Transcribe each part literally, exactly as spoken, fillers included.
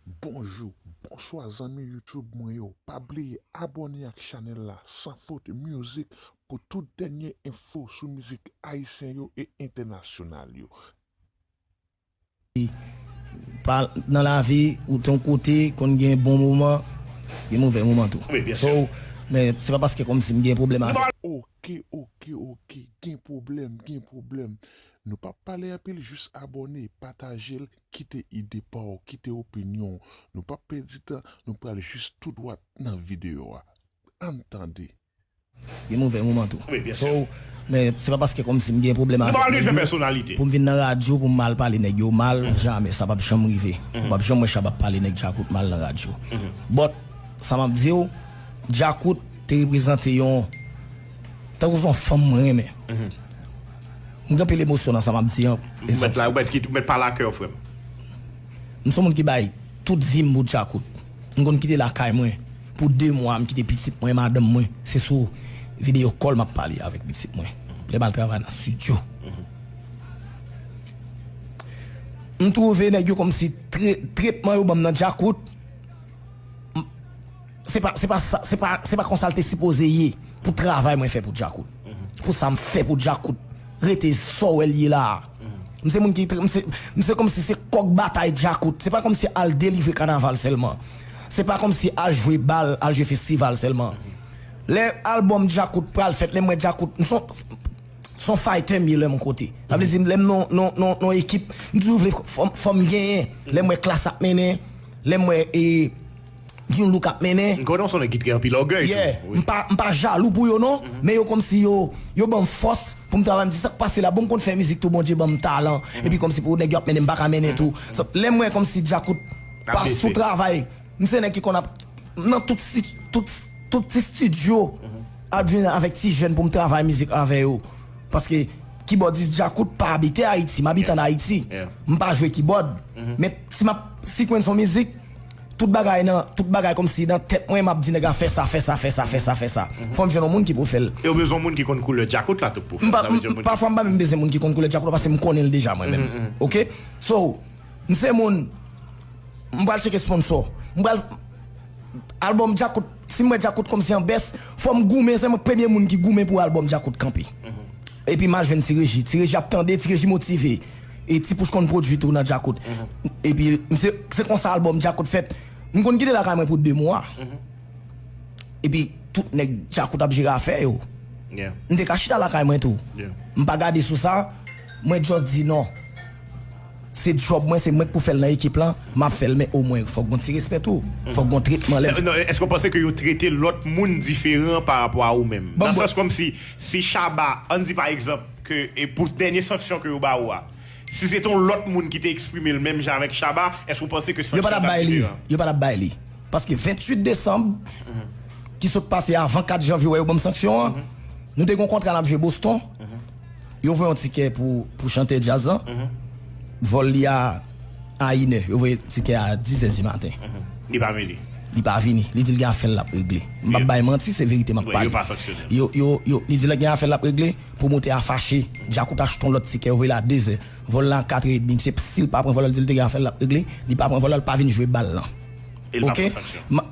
Bonjou, bonswa zanmi YouTube mwen yo. Pa bliye abòne ak chanèl la Sans Faute Music pou tout dènye enfo sou mizik ayisyen yo e entènasyonal yo. Pa nan lavi, ou te yon kote, konn gen bon moman, gen movè moman tou. Wi, byen si. So, men se pa paske kòmsi m gen pwoblèm avè. Ok, ok, ok, gen pwoblèm, gen pwoblèm. Nou p ap pale anpil, jis abòne, pataje l, kite ide pa w, kite opinyon w. Nou p ap pèdi tan, nou pral jis tou dwat nan videyo a. Ann tande. Gen movè moman tou. Wi, byen si. So, men se pa paske kòmsi m gen pwoblèm avè nèg yo pou m vin nan radyo pou m al pale nèg yo mal, jamè, sa p ap janm rive. Ou p ap janm wè Shabba ap pale nèg Djakout mal nan radyo. But sa m ap di w, Djakout te reprezante yon, tankou se yon fanm mwen renmen. M gen anpil emosyon nan sa m ap di an. Ou mèt la, ou mèt kit, ou mèt pale ak kè w, frè m. M se yon moun ki bay tout vi m pou Djakout. M konn kite lakay mwen pou de mwa, m kite pitit mwen, madanm mwen. Se sou video call m ap pale avèk pitit mwen. Lè m al travay nan studio. M twouve nèg yo kòmsi tre- tretman yo ban m nan Djakout, m- se pa, se pa sa, se pa, se pa konsa l te sipoze ye pou travay mwen fè pou Djakout. Pou sa m fè pou Djakout rete sa w wè l ye la a. M se moun ki, m se, m se kòmsi se kòk batay Djakout. Se pa kòmsi al delivre kanaval sèlman. Se pa kòmsi al jwe bal, al jwe festival sèlman. Lè albòm Djakout pral fèt, lè m wè Djakout, m se yon, se yon fighter m ye lè m yon kote. Sa vle di, lè m nan, nan, nan, nan ekip, m toujou vle fò, fò m genyen. Lè m wè Klass ap mennen, lè m wè, e, Young Look ap mennen. M konnen w se yon nèg ki gen anpil ògèy tou. Yeah, m pa, m pa jalou pou yo non, men yo kòmsi yo, yo ban m fòs pou m travay. M di sa k pase la, bon, m konn fè mizik tou, Bondye ban m talan. Epi kòmsi pou nèg yo ap mennen, m pa ka mennen tou. So, lè m wè kòmsi Djakout pa sou travay, m se nèg ki konn ap nan tout, tout, tout ti studio ap jwenn avèk ti jèn pou m travay mizik avè yo. Paske kibòdis Djakout pa abite Ayiti, m abite ann Ayiti. M pa jwe kibòd. Men si m ap sikwenn son mizik, tout bagay nan, tout bagay kòmsi nan tèt mwen, m ap di nèg la fè sa, fè sa, fè sa, fè sa, fè sa. Fò m jwenn yon moun ki pou fè l. E w bezwen yon moun ki konn koulè Djakout la tou pou fè l. Sa vle di yon moun ki... Pafwa m pa menm bezwen moun ki konn koulè Djakout la, paske m konnen l deja mwen menm. Ok? So, m se moun, m pral tcheke sponsò. M pral, albòm Djakout, si m wè Djakout kòmsi an bès, fò m goumen, se mwen premye moun ki goumen pou albòm Djakout kanpe. Epi m al jwenn Ti Reji. Ti Reji ap tande, Ti Reji motive. E Ti Pouch konn pwodui tou nan Djakout. Epi m se, se konsa albòm Djakout fèt. M konn kite lakay mwen pou de mwa. Epi tout nèg Djakout ap jere afè yo. M te ka chita lakay mwen tou. M pa gade sou sa, mwen just di non. Se djòb mwen, se mwen k pou fè l nan ekip lan, m ap fè l, men omwen fòk gon ti respè tou. Fòk gon tretman lè. Non, èske w panse ke yo trete lòt moun diferan pa rapò a ou menm? Nan sans kòmsi, si Shabba, ann di pa egzanp, ke, e pou dènye sanksyon ke yo ba ou a, si se te yon lòt moun ki te eksprime l menm jan avèk Shabba, èske w panse ke sanksyon an t ap diferan? Yo pa t ap bay li. Paske venntuit desanm, ki sot pase avan kat janvye, wè yo ban m sanksyon an, nou te gen yon kontra n ap jwe Boston. Yo voye yon tikè pou, pou chantè djaz lan. Vòl li a, a inè. Yo voye tikè a dizè dimaten. Li pa vini. Li pa vini. Li di l gen afè l l ap regle. M p ap bay manti, se verite m ap pale. Yo, yo, yo, li di l gen afè l l ap regle. Pwomotè a fache. Djakout achte yon lòt tikè, yo voye l a dezè. Vòl la a katrè edmi. Se, si l pa pran vòl la, l di l te gen afè l l ap regle. Li pa pran vòl la, l pa vin jwe bal lan. Ok?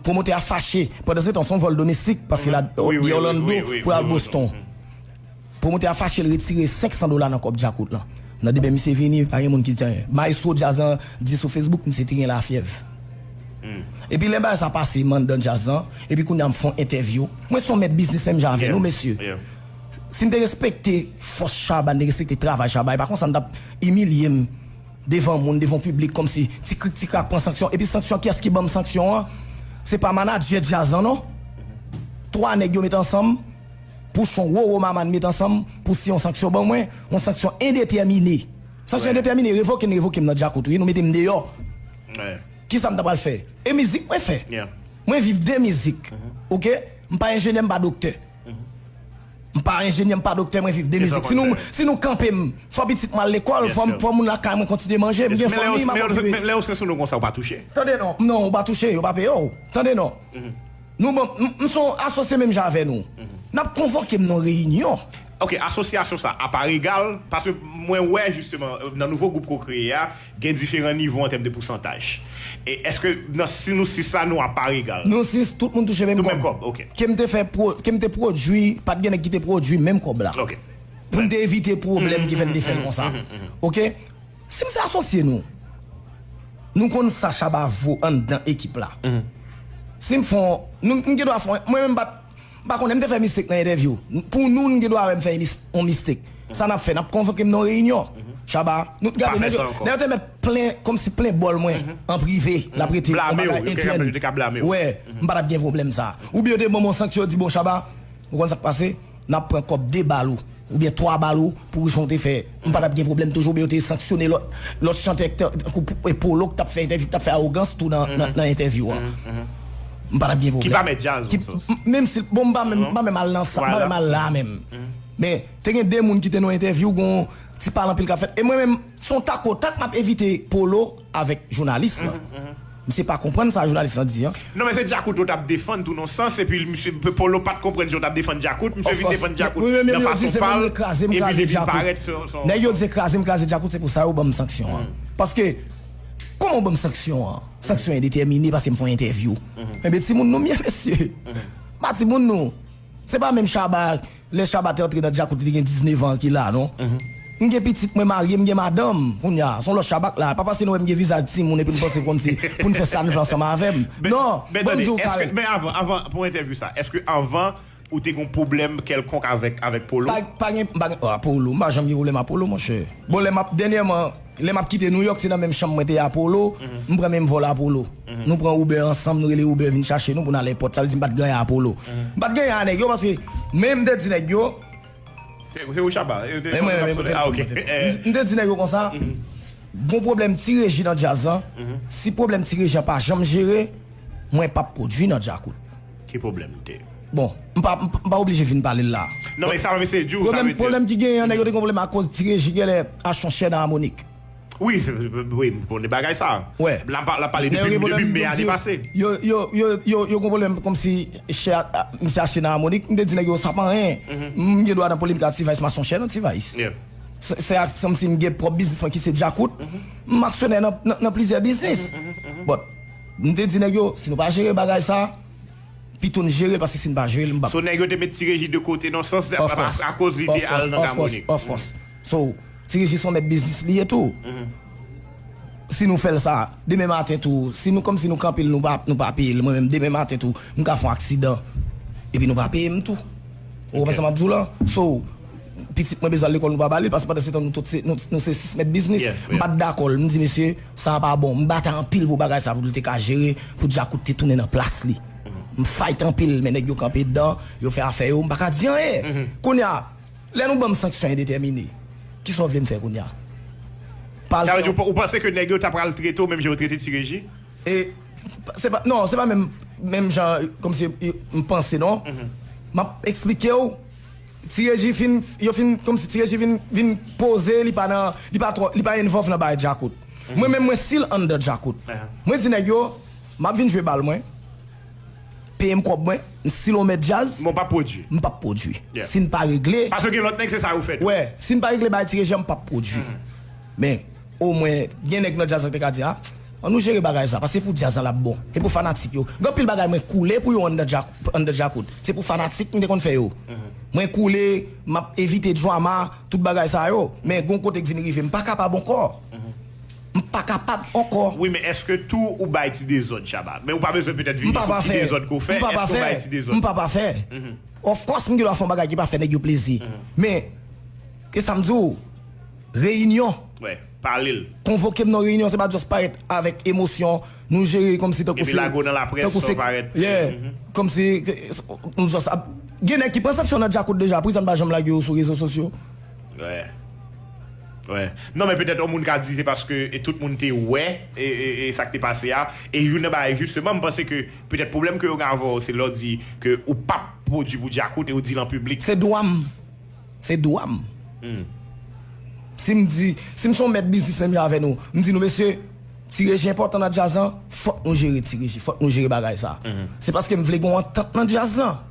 Pwomotè a fache. Pandansetan, se yon vòl domestik, paske la, de Orlando pou al Boston. Pwomotè a fache, l retire senk san dola nan kòb Djakout lan. Nan demen misye vini, pa gen moun ki di anyen. Mayestwo djaz lan di sou Facebook, misye te gen lafyèv. Epi lè bagay sa pase, m anndan djaz lan, epi kounye a m fè yon entèvyou. Mwen se yon mèt biznis menm jan avè nou, mesye. Si n te respekte fòs Shabba, n te respekte travay Shabba, e pa konsa n t ap imilye m devan moun, devan piblik, kòmsi ti krik ti krak pran sanksyon. Epi sanksyon, kiyès ki ban m sanksyon an? Se pa manadjè djaz lan, non. Twa nèg yo met ansanm, Pouchon, Roro, Maman met ansanm pou si yon sanksyon ban mwen, yon sanksyon endetèmine. Sanksyon endetèmine, revoke n revoke m nan djakout, wi, nou mete m deyò. Kisa m ta pral fè? E mizik mwen fè. Mwen viv de mizik. Ok? M pa enjenyè, m pa doktè. M pa enjenyè, m pa doktè, mwen viv de mizik. Si nou, si nou kanpe m, fò pitit mwen al lekòl, fò, fò moun lakay mwen kontinye manje, m gen fanmi, m ap okipe. Men lè yo sanksyonnen w konsa, ou pa touche? Tande non, non, ou pa touche, yo pa peye w. Tande non. Nou bon, m, m se yon asosye menm jan avè nou. N ap konvoke m nan reyinyon. Ok, asosyasyon sa, apa egal, paske mwen wè jisteman nan nouvo gwoup ke w kreye a, gen diferan nivo an tèm de pousantaj. E èske nan si nou sis la, nou apa egal? Nou sis, tout moun touche menm kòb. Tout menm kòb, ok. Ke m te fè, ke m te pwodui, pa t gen nèg ki te pwodui menm kòb la. Ok. Pou n te evite pwoblèm ki fè n te fè l konsa. Ok? Si m se asosye nou, nou konn sa Shabba vo anndan ekip la. Si m fè yon, nou, m gen dwa fè yon, mwen menm m pa t, m pa konnen, m te fè mistake nan entèvyou. Pou nou, n gen dwa wè m fè yon mis-, yon mistake. Sa n ap fè, n ap konvoke m nan yon reyinyon. Shabba, nou t gade, nèg yo te mèt plen, kòmsi plen bòl mwen, an prive, l ap rete yon bagay entèn. Wè, m pa t ap gen pwoblèm sa. Oubyen yo te ban m yon sanksyon, yo di, bon, Shabba, ou konn sa k pase? N ap pran kòb de bal ou, oubyen twa bal ou, pou jan w te fè. M pa t ap gen pwoblèm toujou, oubyen yo te sanksyone lòt, lòt chantè, tankou Polo, k t ap fè entèvyou, k t ap fè awogans tou nan, nan, nan entèvyou an. M pa t ap gen pwoblèm. Ki pa mèt djaz, m-, menm si, bon, m pa menm, m pa menm al nan sa, m pa menm al la menm. Men, te gen de moun ki te nan entèvyou, gon ti pale anpil k ap fèt. E mwen menm, se yon takotak m ap evite Polo avèk jounalis lan. Misye pa konprann sa jounalis lan di an. Non, men se Djakout yo t ap defann tou nan sans, epi misye Polo pa t konprann jan yo t ap defann Djakout, misye vin defann Djakout nan fason pa l, epi li vin parèt sou, sou... Nèg yo di se mwen ki kraze m kraze Djakout, se pou sa yo ban m sanksyon an. Paske, kòman w ban m sanksyon an? Sanksyon endetèmine paske m fè yon entèvyou. Enben, timoun nou m ye, mesye. Pa timoun nou. Se pa menm Shabba, lè Shabba te antre nan Djakout, li te gen diznèf an ki la, non? M gen pitit, mwen marye, m gen madanm, kounye a. Se yon lòt Shabba k la. Pa paske nou wè m gen vizaj timoun epi nou panse kòmsi pou n fè sa n vle ansanm avè m. Non, ban m di w kare. Men avan, avan, pou entèvyou sa, èske anvan ou te gen pwoblèm kèlkonk avèk, avèk Polo? Pa, pa gen, pa gen, ah, Polo, m pa janm gen pwoblèm ak Polo, monchè. Bon, lè m ap, dènyèman, lè m ap kite Nouyòk, se nan menm chanm mwen te ye ak Polo, m pran menm vòl ak Polo. Nou pran Uber ansanm, nou rele Uber vin chache nou pou n al èpòt. Sa vle di m pa t gen anyen ak Polo. M pa t gen anyen ak nèg yo, paske menm m te di nèg yo, se, se ou Shabba, e, te, men mwen, men mwen, ah, ok. M, m te di nèg yo konsa, gon pwoblèm Ti Reji nan djaz lan, si pwoblèm Ti Reji an pa janm jere, mwen p ap pwodui nan Djakout. Ki pwoblèm te? Bon, m pa, m pa, m pa oblije vin pale l la. Non, men sa m ap eseye di w, sa vle di pwoblèm ki genyen an, nèg yo te gen pwoblèm akoz Ti Reji genlè achte yon chè nan Amonik. Wi, se, wi, m konnen bagay sa. Wè. L ap, l ap pale depi, depi me ane pase. Yo, yo, yo, yo, yo gon pwoblèm kòmsi chè a, a, misye achte nan Amonik. M te di nèg yo sa pa anyen. M gen dwa nan polemik ak T-Vice, m achte yon chè nan T-Vice. Se, se ak, kòmsi m gen pwòp biznis mwen ki se Djakout. M aksyonè nan, nan, nan plizyè biznis. But, m te di nèg yo, si nou pa jere bagay sa, pito n jere l, paske si n pa jere l, m p ap... So, nèg yo te met Ti Reji de kote nan sans, akoz li te al nan Amonik. Of course. So, Ti Reji se yon mèt biznis li ye tou. Si nou fè l sa, demen maten tou, si nou, kòmsi nou kanpe l, nou pa, nou pa peye l, mwen menm, demen maten tou, m ka fè yon aksidan, epi nou pa peye m tou. Ou konprann sa m ap di w la? So, pitit mwen bezwen al lekòl, nou pa ba li l, paske pandan se tan nou tout se, nou, nou se sis mèt biznis. M pa t dakò l. M di, mesye, sa a pa bon. M batay anpil pou bagay sa, pou l te ka jere, pou Djakout te tounen nan plas li. M fight anpil, men nèg yo kanpe dedan, yo fè afè yo, m pa ka di anyen. Kounye a, lè nou ban m sanksyon endetèmine, kisa w vle m fè kounye a? Sa vle di, ou, ou panse ke nèg yo ta pral trete w menm jan yo trete Ti Reji? E, se pa, non, se pa menm, menm jan, kòmsi, m panse, non. M ap eksplike w, Ti Reji fin, yo fin, kòmsi Ti Reji vin, vin poze, li pa nan, li pa twò, li pa involve nan bagay Djakout. Mwen menm, mwen still under Djakout. Mwen di nèg yo, m ap vin jwe bal mwen, peye m kòb mwen, si l yon mèt djaz, men w p ap pwodui. M p ap pwodui. Si n pa regle... Paske gen lòt nèg, se sa yo fè tou. Wè, si n pa regle bagay Ti Reji an, m p ap pwodui. Men, omwen, gen nèg nan djaz lan ki te ka di, a, ann nou jere bagay sa, paske se pou djaz lan l ap bon. Se pou fanatik yo. Gen anpil bagay mwen koule pou yo anndan Dja-, anndan Djakout. Se pou fanatik m te konn fè yo. Mwen koule, m ap evite drama, tout bagay sa yo. Men gon kote k vin rive, m pa kapab ankò. M pa kapab ankò. Wi, men èske tou ou bay ti dezòd, Shabba? Men ou pa bezwen petèt vini sou ti dezòd ke w fè. Èske ou bay ti dezòd? M pa pafè. Of course, m gen dwa fè yon bagay ki pa fè nèg yo plezi. Men, e sa m di w, reyinyon. Wè, pale l. Konvoke m nan reyinyon, se pa just parèt avèk emosyon, nou jere kòmsi tankou se, epi lage w nan laprès, tankou se, yeah, kòmsi, nou just ap, gen nèg ki pran sanksyon nan Djakout deja, poukisa n pa janm lage yo sou rezo sosyo? Wè. Wè. Non, men petèt yon moun ka di se paske e tout moun te wè e, e, e sa k te pase a. E youn nan bagay, jisteman, m panse ke petèt pwoblèm ke yo gen avè w, se lè w di ke ou p ap pwodui pou Djakout e ou di l an piblik. Se dwa m. Se dwa m. Si m di, si m se yon mèt biznis menm jan avè nou, m di nou, mesye, Ti Reji enpòtan nan djaz lan, fòk nou jere Ti Reji, fòk nou jere bagay sa. Se paske m vle gen yon antant nan djaz lan.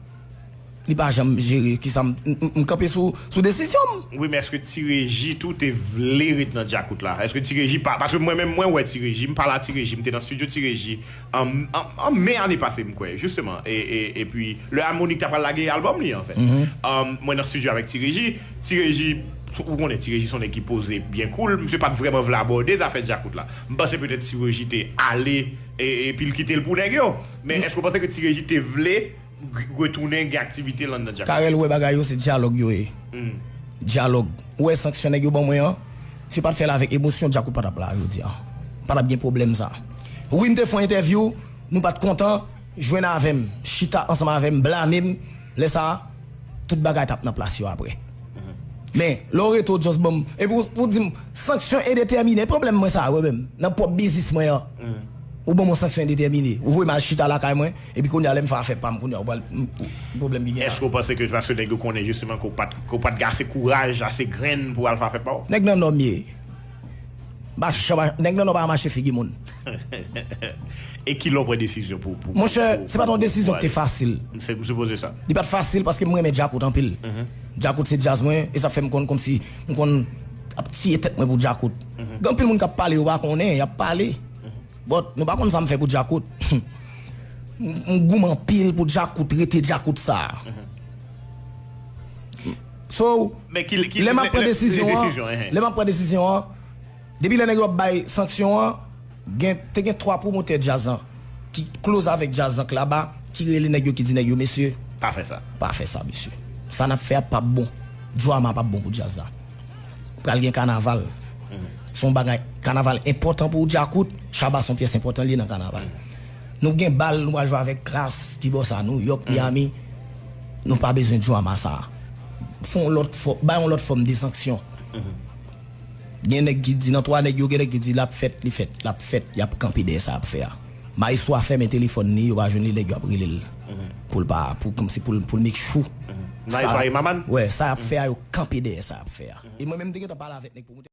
li pa janm jere kisa m, m, m, m kanpe sou, sou desizyon m. Wi, men èske Ti Reji tou te vle ret nan Djakout la? Èske Ti Reji pa, paske mwen menm mwen wè Ti Reji, m pale a Ti Reji, m te nan studio Ti Reji an, an, an me ane pase m kwè, jisteman, e, e, epi lè Harmonik ta pral lage albòm li anfèt. Um, mwen nan studio avèk Ti Reji, Ti Reji, ou konnen Ti Reji se yon nèg ki poze byen cool, misye pa t vrèman vle abòde zafè Djakout la. M panse petèt Ti Reji te ale e, epi l kite l pou nèg yo. Men èske w panse ke Ti Reji te vle retounen gen aktivite l anndan Djakout? Karèl wè bagay yo se dyalòg yo ye. Dyalòg. Ou wè sanksyon nèg yo ban mwen an, si yo pa t fè l avèk emosyon, Djakout pa t ap la jodi a. Pa t ap gen pwoblèm sa. Wi, m te fè yon entèvyou, nou pa t kontan, jwenn avè m, chita ansanm avè m, blame m, lè sa a, tout bagay t ap nan plas yo apre. Men, lè w rete w just ban m, epi w, w di m, sanksyon endetèmine, pwoblèm mwen sa, wi menm, nan pwòp biznis mwen an. Ou ban m yon sanksyon endetèmine, ou voye m al chita lakay mwen, epi kounye a lè m fè afè pa m, kounye a ou pral, m, m, pwoblèm ki gen la. Èske w panse ke paske nèg yo konnen jisteman ke w pa t, ke w pa t gen ase kouraj, ase grenn pou w al fè afè pa w? Nèg nan nò m ye. M pa janm, nèg nan nò pa mache figi moun. E kilè w pran desizyon pou, pou, Monchè, pou, se pa t yon pou, desizyon pou ki te ale? Fasil. M se, m sipoze sa. Li pa t fasil paske m renmen Djakout anpil. Djakout se djaz mwen, e sa fè m konn kòmsi, m konn ap tiye tèt mwen pou Djakout. Gen anpil moun k ap pale, yo pa konnen, y ap pale. But, nou pa konn sa m fè pou Djakout. M, m goumen anpil pou Djakout, rete Djakout sa. So, lè m ap pran desizyon an, lè m ap pran desizyon an, depi lè nèg yo ap bay sanksyon an, gen, te gen twa pwomotè djaz lan ki close avèk djaz lan k laba, ki rele nèg yo, ki di nèg yo, mesye, pa fè sa. Pa fè sa, mesye. Sa n ap fè a p ap bon. Drama p ap bon pou djaz la. Pral gen kanaval. Se yon bagay, kanaval enpòtan pou Djakout, Shabba se yon pyès enpòtan li ye nan kanaval. Nou gen bal, nou pral jwe avèk Klass, Dibòsa, New York, Miami. Nou pa bezwen drama sa. Fè yon lòt fò, bay yon lòt fòm de sanksyon. Gen nèg ki di, nan twa nèg yo, gen nèg ki di l ap fèt, li fèt, l ap fèt, y ap kanpe dèyè sa y ap fè a. Maestro a fèmen telefòn li, yo pa jwenn li, nèg yo ap rele l. Pou l pa, pou, kòmsi pou l, pou l make sure. Maestro a ye Maman? Wè, sa y ap fè a, yo kanpe dèyè sa y ap fè a. E mwen menm, m te gentan pale avèk nèg pwomotè.